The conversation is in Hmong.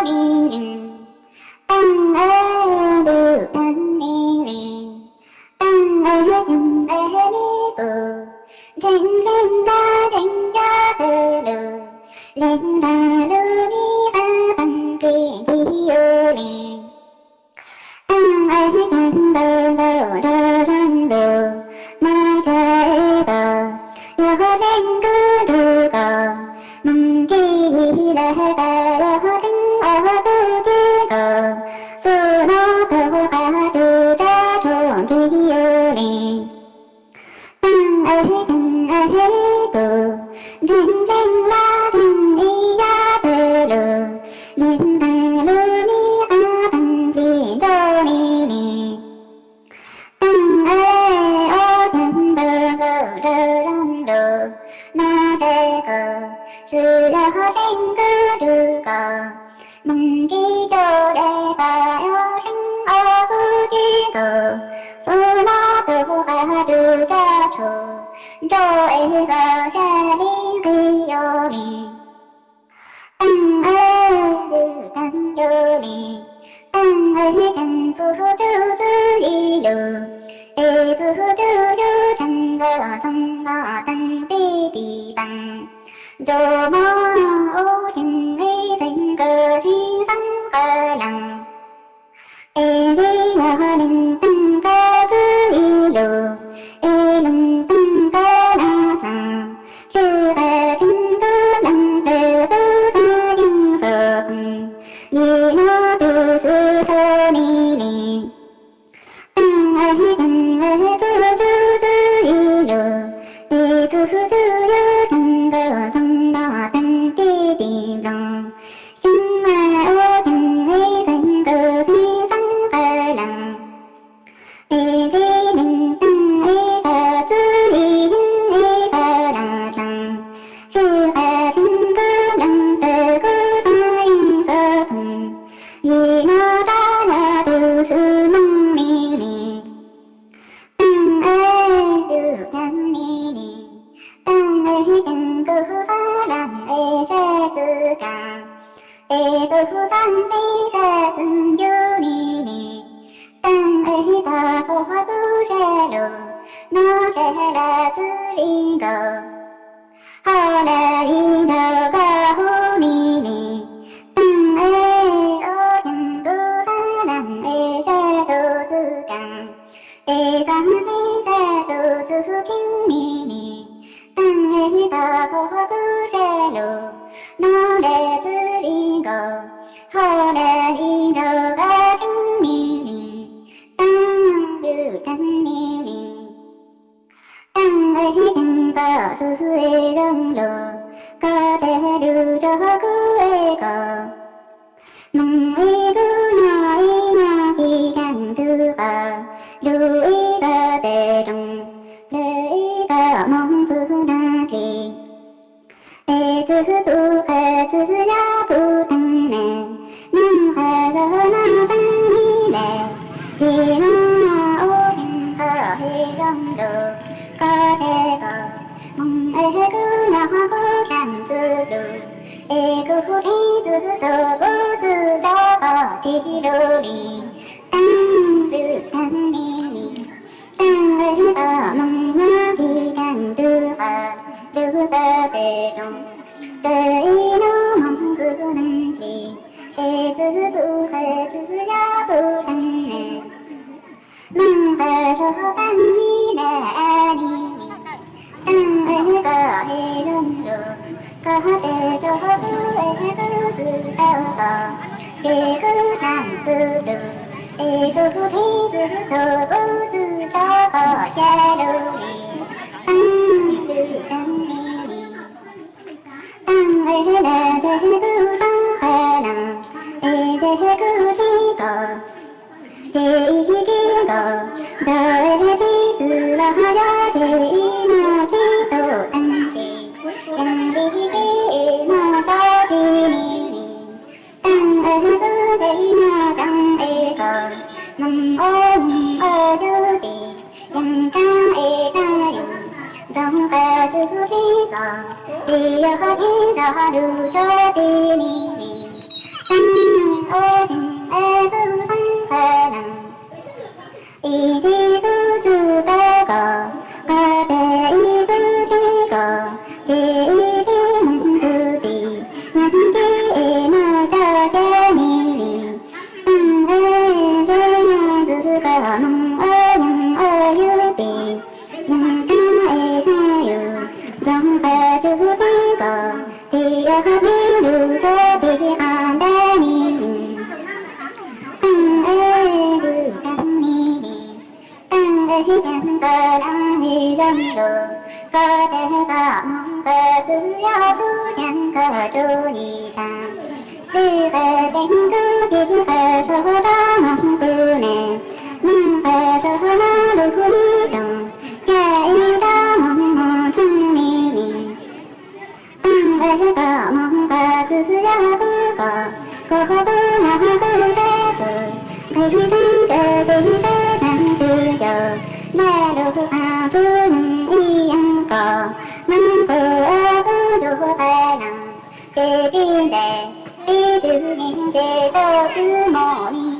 ni li, paj es tus kab ni li, paj es tus es ni tus, nrhee nrhee lab nrhee yab tawg lug, leeg ntag lub ni qab paj nqi nti yuj li. Paj es cag nkaus nkaus rau zaj lus, mas cag es kom yog leej kub tug kom, moog kib yig lawm tas yog teeb os tub kib kom, txug nub tug qab tug rab rhuv nti yuj li. Paj es cag es tus, nrhee nrhee lab nrhee ib yab tawg lug, leeg ntag lub ni qab paj nqi nrau li li. Paj es ob cag nkaus nkaus rau zaj lus, mas cag kom, tsi yog leej kub tug kom, moog kib rau es tas yog teeb os tub kib kom, txug nub tug qab tug rab rhuv nrau es kom sab li nqi yuj li. Paj es tus kab yuj li, paj es cag kuv tub txwv li lug, es kuv tub yuav cag nkaus txog nto teeg tib tis teeg, nrau mob ub ceeg ib teeg nkaus tib xeeb qab leeg. Es tib yog leeg teeg kub txwv li lug, es leeg teeg kub na xaas, tsi qas teeb kub leeg tawg kub tag yeej xub qees, yim nub tug xwb tau ni li. Paj es cag es kuv tub txwv li lug, es kuv tub yuav cag nkaus txog nto teeg tib tis nploog, xeeb mas ub ceeg ib teeg nkaus tib xeeb qab leeg. Es tib leeg teeg ib qas txwv li yeeb ib qas leeg xaas, tsi qas teeb kub leeg tawg kub tag yeej xub qees, yim nub rab lug tug xwb moog li li. Paj es tus kab ni li, paj es cag kuv tub leeg es sab txwv kaas, es kuv tub txwv tib sab txwv ncuj ni li. Paj es tog kuv tub sab lug, nub sab lug txwv li nkaus, hau lug li nraug koj hu ni li. Paj es ub ceeg kuv tub leeg es sab txwv kaas, es tog tib sab txwv txwv keeb ni li. Paj es tog kuv tub sab lug, nub lug txwv li nkaus, hau lug li nraug koj keeb ni li. Paj es kag ni li. Paj es cag kom tug es zoo lug, koj teg lug rua kuv es kom, moog ib tug noj ib noj kis kag tug qas, lug ib tog tes zoo, lug ib tog moog tug nag kis. Es tug tub qas tug yab tug teeg neeg, moog qas zog noj teeb li le, kis nub noj ub cag kom tug es zoo lug, koj teg kom, moog es kuv noj kuv kag tug lug, es kuv tug tub tug tub tug rov qab tig lug li, tag tug kag ni li. Tag es tog moog nyob kis kag tug qas, lug tog tes zoo, teg ib nub moog tug neeg kis, es tug tub qas tug yab tug teeg neeg, moog qas zog tag li le li. Tag es koj es zoo lug, koj teg rua kuv es kuv tug tau los, es kuv kag tug lug, es kuv tug tub tug tug rov qab xya lug li, tag tug kag ni li. Tag es lug teg kuv tub qas los, es teg kuv tib kom, ces ib tib kom, ntaus es tib tug los yog ces ib nub tib tug teeg ces, yeej li tib nub rov tib ni li. Tag es kuv teb noj tag es kom, moog ub moog ub yug tib, yeej kag es kag yug, nrog qas tug tib kom, tib yog tib zog lug rua tib ni li. Tag Ib tug tub txib koj, koj tes ib tug txib koj, ces ib tug mus tus txiv, nyob tus txiv es noj tso cov me li. Pab es nyob tus koj mus ua mus ua yus txiv, mus tag es nyob yus nrog koj tus txiv koj, txiv yog qhov txiv lus txog txiv qhov ntawd me li. Pab es tus txiv me li. Pab es ib cag koj dab li zoo lus, koj tes koj mus koj tus yau tub cag koj tsuj li tag. Txiv qe tes kub txiv qe rau hauv tau mus kuv ne, mus qe rau hauv lub kuv li toom, cas ib tau mus mus txheej li li. Pab es koj mus koj tus yau tub koj, koj qhov tub yog qhov tub teb tug, nqis tib teb tes tes tag tib caug, naj lub qab tub mus ib yam koj, mas kuv ua tub tus qe leej, ces tib ntes tib tug me ces tau tub mus li.